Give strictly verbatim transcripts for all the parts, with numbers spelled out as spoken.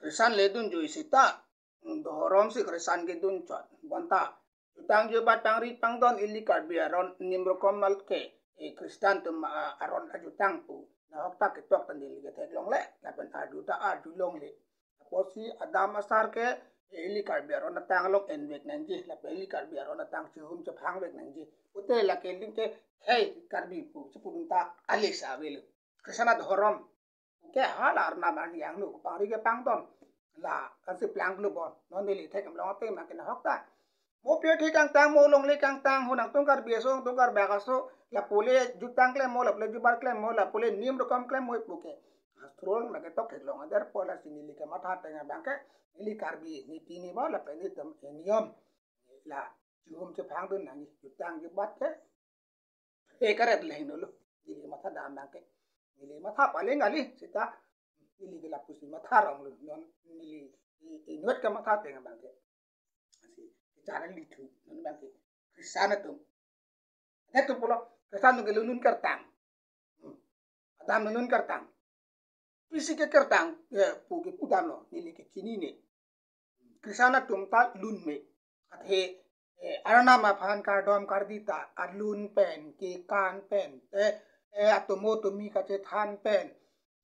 Khristan le dunjui seta, dhorom si Khristan kedun chot. Bonta jutang jubat pangri pangdon ili Karbi aron nim rokom mal ke, eh, Khristan atum, ah, aron ajutang pu. Nahok ta ketok ta neli ke theklongle, lapen arju ta arjulongle. Apotsi Adam asar ke, eh, ili Karbi aron atang along envek nangji, lapen ili Karbi aron atang chihum chephangvek nangji. Pute lake ling ke, hei Karbi pu, chipudun ta alis avelo. Khristan adhorom ke hala arnam arni angno pangri ke pangdon. La, kan si planglo bon. Non neli thek amlong ateng ma ke nahok ta. Mo pio thek kangtang, mo longle kangtang, ho nangtum Karbi aso, nangtum Karbi aso, lapu le jutang klem mo, lapu le jubat klem mo, lapu le nim rokom klem mo ipu ke. Astro along lake tok theklong ader po, lasi neli kematha ateng abang ke, neli Karbi niti nibor lapen netum niyom. La, chihum chephangdun nangji, jutang jubat ke. He karet le hingno lo. Neli matha dam abang ke. Neli matha paling kali seta. Neli ke lapusi matha rong lo. Non neli i-, inwet kematha ateng abang ke. Asi, bicara lithu, non abang ke. Khristan atum. Netum pulo, Khristan atum ke lunlun kertang. Hmm. Adam lunlun kertang. Pisi ke kertang, eh, pu ke pudamlo, neli ke chinine. Khristan atum ta lun me. Athe, eh, arnam aphan kardom kardi ta alun pen, kekan pen, eh, eh, atomo tomi kachethan pen.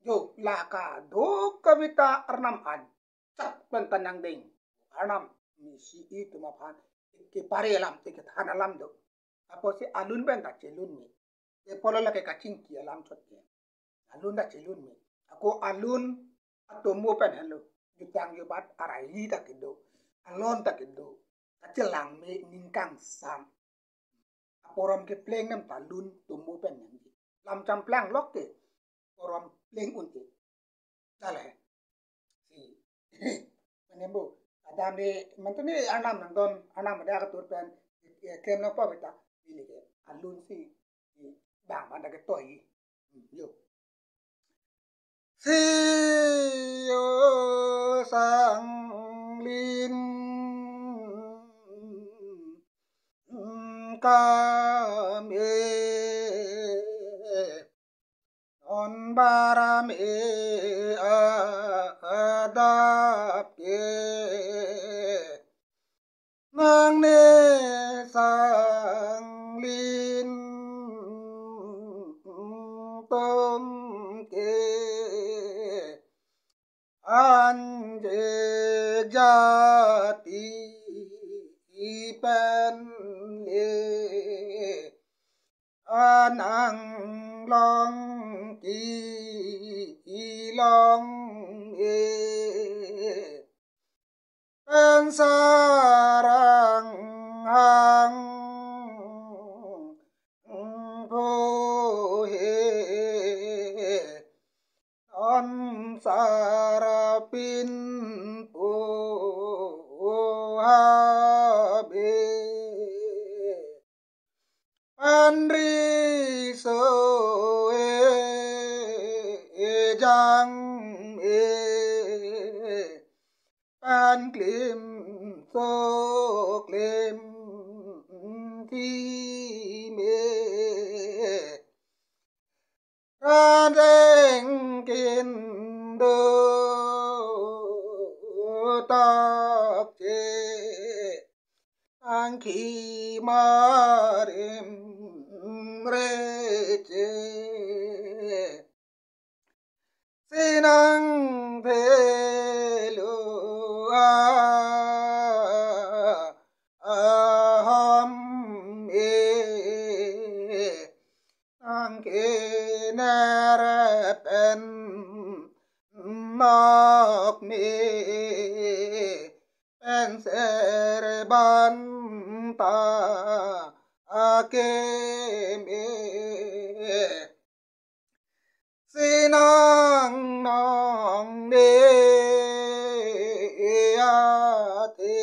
Jo, la kadokave ta arnam ajat pen ta nangdeng. Arnam mesi itum aphan kepare alam, kethan alam do. Apotsi alun pen ta chelun me. Ke pulo lake kachingki alam chot ke. Alun ta chelun me. Ako alun atomo pen henlo. Jutang jubat arili ta kedo. Alon ta kedo. Kachelang me ning kangsam. Aporom kepleng nam ta lun tomo pen nangji. Lam champlang lok ke. Porom pleng un-e. Dale. Si. Mane bo. Adam ni, mantu ni arnam nangdon, arnam ada ketur pen, eh, klem nangpo beta. Neli ke. Alun si. Bang mana ke toi. Hmm, yo. Sio sanglin kame non baram e adap ke nangne sanglin tum ke anjek jati pen le anang long kelong e pen sarang hang pho he non sarapin pho habe panri so e jang e pan klim so klim thi me radeng kin do tak che angki marim reche sinang thelu a aham e angke nerpen nok me pen serban ta ake me sinang nong ne ate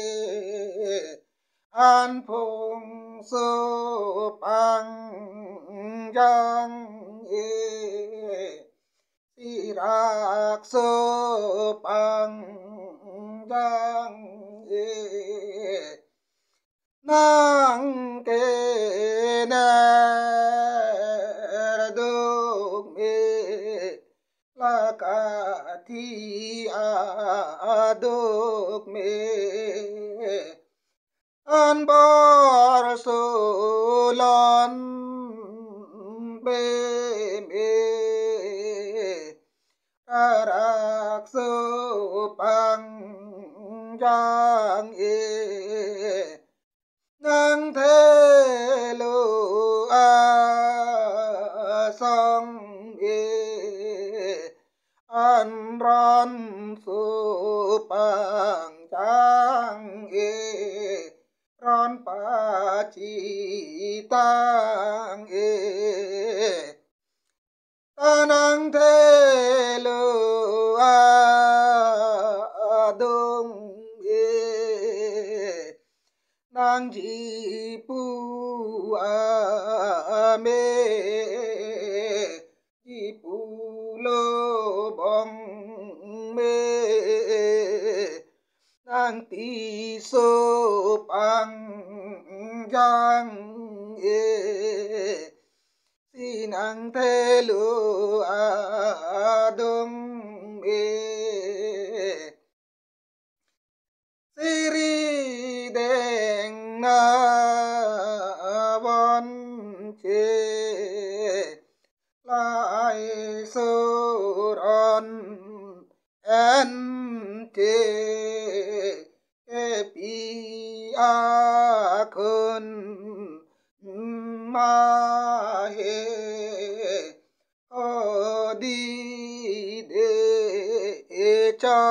an phung so pangjang e sirak so pangjang e nang ke ner duk me laka thi a aduk me, anbor sulon be me, rarak su pangjang e, nang thelo asong e, anron su pangjang e, ron pachitang e, ta nang thelo adung e, nang jipu ame, jipu lobong me, nang tiso pangjang e, si nang thelo adung e. Siri deng navon che, lai suron en che, kepi akhun mahe, odi de cha